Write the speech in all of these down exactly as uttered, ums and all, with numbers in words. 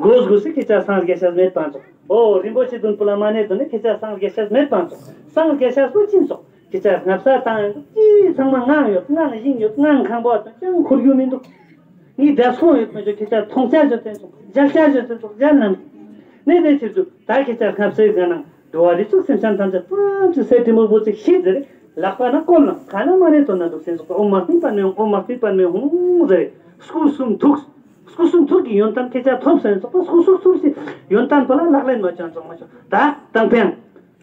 གོས་གོས་སི་ཁྱེད་ཅག་སངས་རྒྱས་ཤེས་མེད་པ་ཙོགས། འོ་རིན་པོ་ཆེ་དུན་པོ་ལ་མ་ནེ་དུན་ནི་ཁྱེད་ཅག་སངས་རྒྱས་ཤེས་མེད་པ་ཙོགས། སངས་རྒྱས་ཤེས་པོ་ཅི་ཙོགས། ཁྱེད་ཅག་སྔ་ས་དང་ཡང་ཅི་ཚང་མ་ངང་ཡོད་ངང་ཞིང་ཡོད་ངང་ཁང་པ་ཅང་འཁོར་རྒྱུ་མི་འདུག་ངའི་དགྲ་སོང་ཡོད་མ་ཅོ་ཁྱེད་ཅག་མཐོང་ཆ་ཅོ་ཏེན་ཙོགས་མཇལ་ཆ་ཅོ་ཏེན་ཙོགས་མཇལ་ནམ། ནེ་དེ་ཕྱིར་དུ་ད་ཁྱེད་ཅག་སྔ་སའི་ག་ནང་འགྲོ་བ་རིགས་དྲུག་སེམས་ཅན་ཐམས་ཅད་ཐམས་ཅད་སེ་དྲི་མོ་བོ་ཅིག་ཤིད་ཟེར། ལག་པ་ན་བསྐོར་ན་ཁ་ན་མ་ནེ་དོན་ན་འདུག་སེན་ཙོགས། ཨོཾ་མ་ཎི་པདྨེ་ཧཱུྃ། ཨོཾ་མ་ཎི་པདྨེ་ཧཱུྃ་ཟེར། སྐུ་གསུང་ཐུགས། སྐུ་གསུང་ཐུགས་ཀྱི་ཡོན་ཏན་སྐད་ཆ་ཐོབ་སེན་ཙོགས། སྐུ་གསུང་ཐུགས་ཀྱི་ཡོན་ཏན་པོ་ལ་ལག་ལེན་མ་བྱང་ཙོགས་མ་བྱང་། ད་དང་ཕན་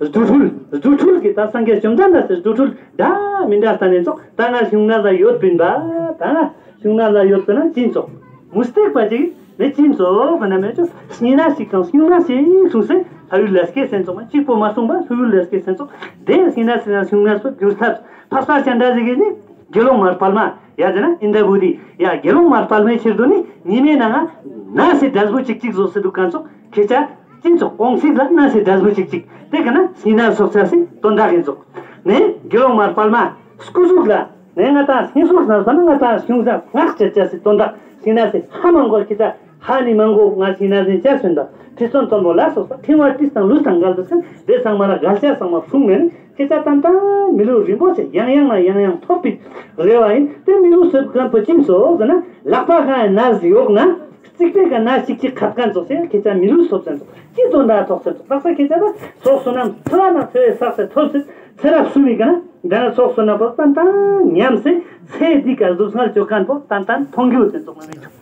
རྫུ་འཕྲུལ། རྫུ་འཕྲུལ་གྱི་ད་སངས་རྒྱས་བཅོམ་ལྡན་འདས་སི་རྫུ་འཕྲུལ་འདྲ་མི་འདྲ་ལྟ་ནེ་ཙོགས། ད་ང་གཞུང་གནས་ལ་ཡོད་པིན་པ། ད་ང་གཞུང་གནས་ལ་ཡོད་པ་ན་ཅི་ཙོགས། མུ་སྟེགས་པ་ཅིག་ནི་ཅི་ཙོགས་པ་ན་མེད་ཅོ། སྙིང་ན་ཞིག་དང་སྙུང་ན་ཞིག་གསུངས་སེ་ལྷ་ཡུལ་ལ་སྐྱེས་སེན་ཙོགས། གཅིག་པོ་མ་གསུངས་པ་ལྷ་ཡུལ་ལ་སྐྱེས་སེན་ཙོགས། དེ་སྙིང་ན་ཞིག་དང་སྙུང་ན་ཞིག་གྱུར་ཐབས་འཕགས་པ་སྤྱན་རས་གཟིགས་ཀྱི་ནི་དགེ་སློང་མ་དཔལ་མ་ཡ་དེ་ན་ཨིནྡྲ་བྷུ་ཏི་ཡ་དགེ་སློང་མ་དཔལ་མའི་ཕྱིར་དུ་ནི་ཉི་མའི་ནང་ང་ནས་སི་འབྲས་བུ་ཅིག་ཅིག་བཟོ་སེ་འདུག་ག་ཙོགས། ཁྱེད་ཅག་ཅི་ཙོགས་དགོངས་ཚིག་ལ་ནས་སི་འབྲས་བུ་ཅིག་ཅིག་དེ་ག་ན་སྙིང་ན་སོགས་ཆ་སི་དོན་དག་ཨིན་ཙོགས། ནས་དགེ་སློང་མ་དཔལ་མ་སྐུ་གཟུགས་ལ་ནས་ང་ཏང་སྙིང་གཟུགས་ན་ས་ན་ང་ཏང་སྙུང་ས་སྔགས་ཆ་ཆ་སི་དོན་དག་སྙིང་ན་སི་ཧ་མ་གོ། ཁྱེད་ཅག་ཧ་ནི་མ་གོ། ང་སྙིང་ན་སི་ཆ་སོན་པ་ཁྲི་སྟོན་སྟོན་པོ་ལ་སོགས་པ་ཕྲེང་བ་ཏིས་དང་ལུས་དང་འགལ་བ་སེ་དེ་ཚང་མ་ལ་འགལ་ཆ་ཚང་མ་གསུངས་མེད། ཁྱེད་ཅག་ཏན་ཏན་མི་ལུས་རིན་པོ་ཆེ་ཡང་ཡང་ན་ཡང་ཡང་ཐོབ་པའི་རེ་བ་ཨིན། དེ་མི་ལུས་སོད་མཁན་པོ་ཅི་ཙོགས་ཟེར་ན་ལག་པ་གང་ཡང་ནས་ཡོག་ན་རྩིག་པའི་ཀ་ནས་ཅིག་ཅིག་ཁད་མཁན་ཙོགས་སེ་ཁྱེད་ཅག་མི་ལུས་ཐོབ་སེན་ཙོགས། ཅི་དོན་དག་ཐོག་སེན་ཙོགས། དག་ས་ཁྱེད་ཅག་ད་ཚོགས་བསོད་ནམས་འཚེ་བ་ན་འཚེ་བའི་བསགས་སེ་ཐོབ་སེ་ཚེ་རབས་གསུམ་མི་ཀ་ན་དེ་ན་ཚོགས་བསོད་ནམས་པོ་ཏན་ཏན་ཉམས་སེ་ཚེ་འདི་ཀ་གཟུགས་བརྙན་ཅོ་མཁན་པོ་ཏན་ཏན་མཐོང་རྒྱུ་ཡོད་སེན་ཙོགས་མ་མེད་ཀྱོ།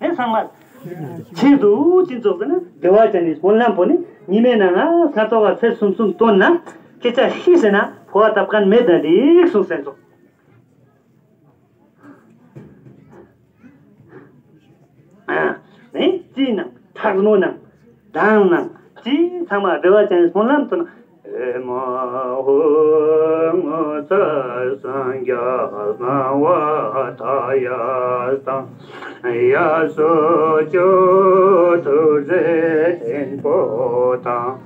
ཨེ་ཚང་མ་ཕྱིར་དུ་ཅི་ཙོགས་ཟེར་ན་བདེ་བ་ཅན་ནི་སྨོན་ལམ་པོ་ནི་ཉི་མའི་ནང་ང་སྔ་ཏོག་ག་ཚེ་གསུམ་གསུམ་བཏོན་ན་ཁྱེད་ཅག་ཤི་ཟེར་ན་འཕོ་བ་བཏབ་མཁན་མེད་ན་འགྲིག་གསུངས་སེན་ཙོགས། ནི་ཅི་ནང་ཐག་མོ་ནང་དང་ནང་ཅི་ཚང་མ་བདེ་བ་ཅན་ནི་སྨོན་ལམ་བཏོན་ན། ཨེ་མ་ཧོ་ངོ་ཚ་སངས་རྒྱས་གསང་བ་མཐའ་ཡས་དང་། ཡ་སོ་ཅོག་ཐུགས་རྗེ་ཆེན་པོ་དང་།